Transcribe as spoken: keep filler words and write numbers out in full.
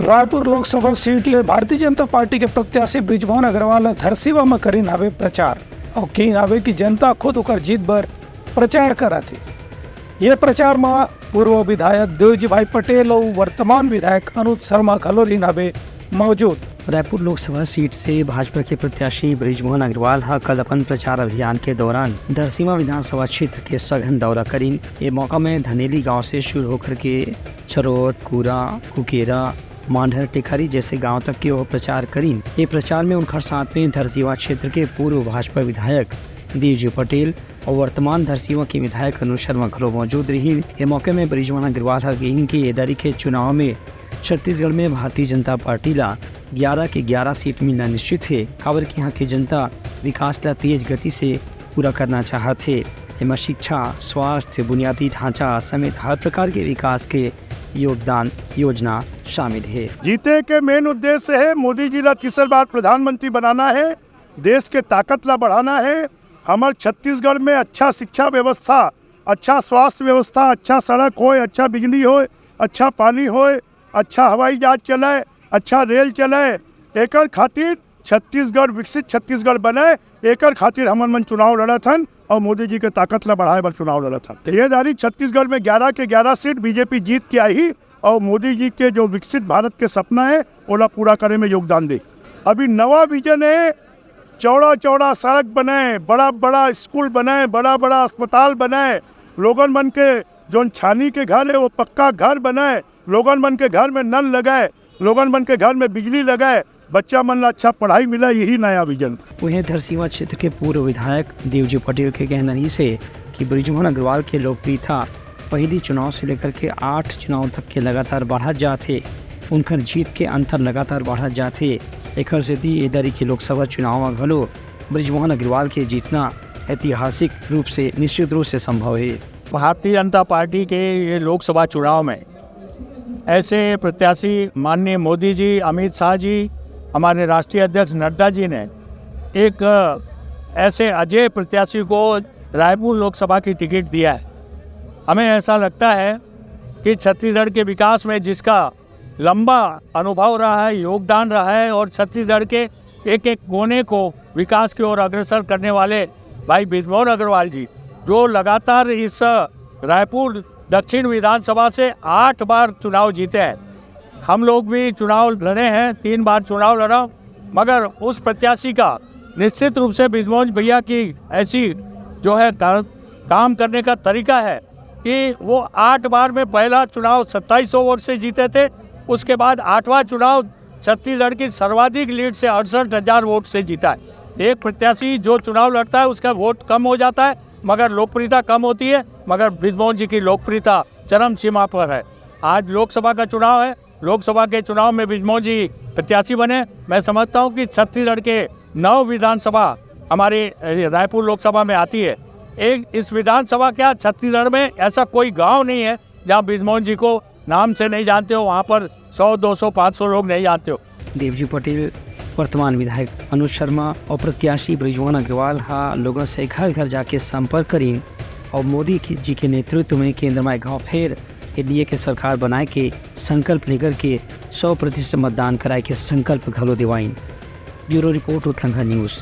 Raipur Lok Sabha seat ले Bharatiya Janata party के प्रत्याशी बृजमोहन अग्रवाल ह धरसीवा म करिन हावे प्रचार। अउ कहिन हावे कि जनता खुद ओकर जीत बर प्रचार करत हे। ये प्रचार म पूर्व विधायक देवजी भाई पटेल अउ वर्तमान विधायक अनुज शर्मा घलो रिहिन हावे मौजूद। रायपुर लोकसभा सीट से भाजपा के प्रत्याशी बृजमोहन अग्रवाल ह कल अपन प्रचार अभियान के दौरान धरसीवा विधानसभा क्षेत्र के सघन दौरा करिन। ये मौका में धनेली गांव से शुरू होकर के छरोट, कूरा, कुकेरा, मांढर, टेखरी जैसे गांव तक के वो प्रचार करिन। ये प्रचार में उनकर साथ में धरसीवा क्षेत्र के पूर्व भाजपा विधायक देवजी पटेल और वर्तमान धरसीवा के विधायक अनुज शर्मा घलो मौजूद रहिन। ये मौके में बृजमोहन अग्रवाल ह कहिन कि ये दारी के चुनाव में छत्तीसगढ़ में भारतीय जनता पार्टी ला ग्यारह के ग्यारह सीट मिलना निश्चित हे, काबर कि यहाँ के जनता विकास ला तेज गति से पूरा करना चाहत हे। एमा शिक्षा, स्वास्थ्य, बुनियादी ढांचा समेत हर प्रकार के विकास के योगदान योजना शामिल हे। जीते के मेन उद्देश्य हे मोदी जी ला तीसर बार प्रधानमंत्री बनाना हे, देश के ताकत ला बढ़ाना हे। हमर छत्तीसगढ़ में अच्छा शिक्षा व्यवस्था, अच्छा स्वास्थ्य व्यवस्था, अच्छा सड़क होय, अच्छा बिजली होय, अच्छा पानी होय, अच्छा हवाई जहाज चले, अच्छा रेल चले, एकर खातिर छत्तीसगढ़ विकसित छत्तीसगढ़ बने, एकर खातिर हमन मन चुनाव लड़त हन और मोदी जी के ताकत ला बढ़ाए बर चुनाव लड़त हन। ये दारी छत्तीसगढ़ में ग्यारह के ग्यारह सीट बीजेपी जीत के आही और मोदी जी के जो विकसित भारत के सपना है, ओला पूरा करे में योगदान दे। अभी नवा विजन है, चौड़ा चौड़ा सड़क बने, बड़ा बड़ा स्कूल बने, बड़ा बड़ा अस्पताल बने, लोगन मन के जोन छानी के घर है वो पक्का घर बने, लोगन मन के घर में नल लगे, लोगन मन के घर में बिजली लगे, बच्चा मन ला अच्छा पढ़ाई मिले, यही नया विजन। उहें धरसीवा क्षेत्र के पूर्व विधायक देवजी पटेल के कहना रहिस हे कि बृजमोहन अग्रवाल के लोकप्रियता पहिली चुनाव से लेकर के आठ चुनाव तक के लगातार बढ़त जात हे। उनकर जीत के अंतर लगातार बढ़त जात हे। एकर सेती ए दरी के लोकसभा चुनाव म घलो बृजमोहन अग्रवाल के जीतना ऐतिहासिक रूप से निश्चित रूप से संभव हे। भारतीय जनता पार्टी के ये लोकसभा चुनाव में ऐसे प्रत्याशी माननीय मोदी जी, अमित शाह जी, हमारे राष्ट्रीय अध्यक्ष नड्डा जी ने एक ऐसे अजय प्रत्याशी को रायपुर लोकसभा की टिकट दिया है। हमें ऐसा लगता है कि छत्तीसगढ़ के विकास में जिसका लंबा अनुभव रहा है, योगदान रहा है और छत्तीसगढ़ के एक एक कोने को विकास की ओर अग्रसर करने वाले भाई बृजमोहन अग्रवाल जी, जो लगातार इस रायपुर दक्षिण विधानसभा से आठ बार चुनाव जीते हैं। हम लोग भी चुनाव लड़े हैं, तीन बार चुनाव लड़ा, मगर उस प्रत्याशी का निश्चित रूप से बृजमोहन भैया की ऐसी जो है कर, काम करने का तरीका है कि वो आठ बार में पहला चुनाव सत्ताईस सौ वोट से जीते थे, उसके बाद आठवां चुनाव छत्तीसगढ़ की सर्वाधिक लीड से अड़सठ हजार वोट से जीता है। एक प्रत्याशी जो चुनाव लड़ता है उसका वोट कम हो जाता है, मगर लोकप्रियता कम होती है, मगर बृजमोहन जी की लोकप्रियता चरम सीमा पर है। आज लोकसभा का चुनाव है, लोकसभा के चुनाव में बृजमोहन जी प्रत्याशी बने। मैं समझता हूं कि छत्तीसगढ़ के नौ विधानसभा हमारे, अ, रायपुर लोकसभा में आती है। एक इस विधानसभा क्या, छत्तीसगढ़ में ऐसा कोई गांव नहीं है जहां बृजमोहन जी को नाम से नहीं जानते हो, वहां पर सौ, दो सौ, पाँच सौ लोग नहीं जानते हो। देवजी पटेल, वर्तमान विधायक अनुज शर्मा और प्रत्याशी बृजमोहन अग्रवाल हा लोगों से घर घर जाके संपर्क करीन और मोदी की, जी के नेतृत्व में केंद्र में एक घाव फेर एनडीए के सरकार बनाए के संकल्प लेकर के सौ प्रतिशत मतदान कराए के संकल्प घलो दिवाइन। Bureau report, Utlangha news.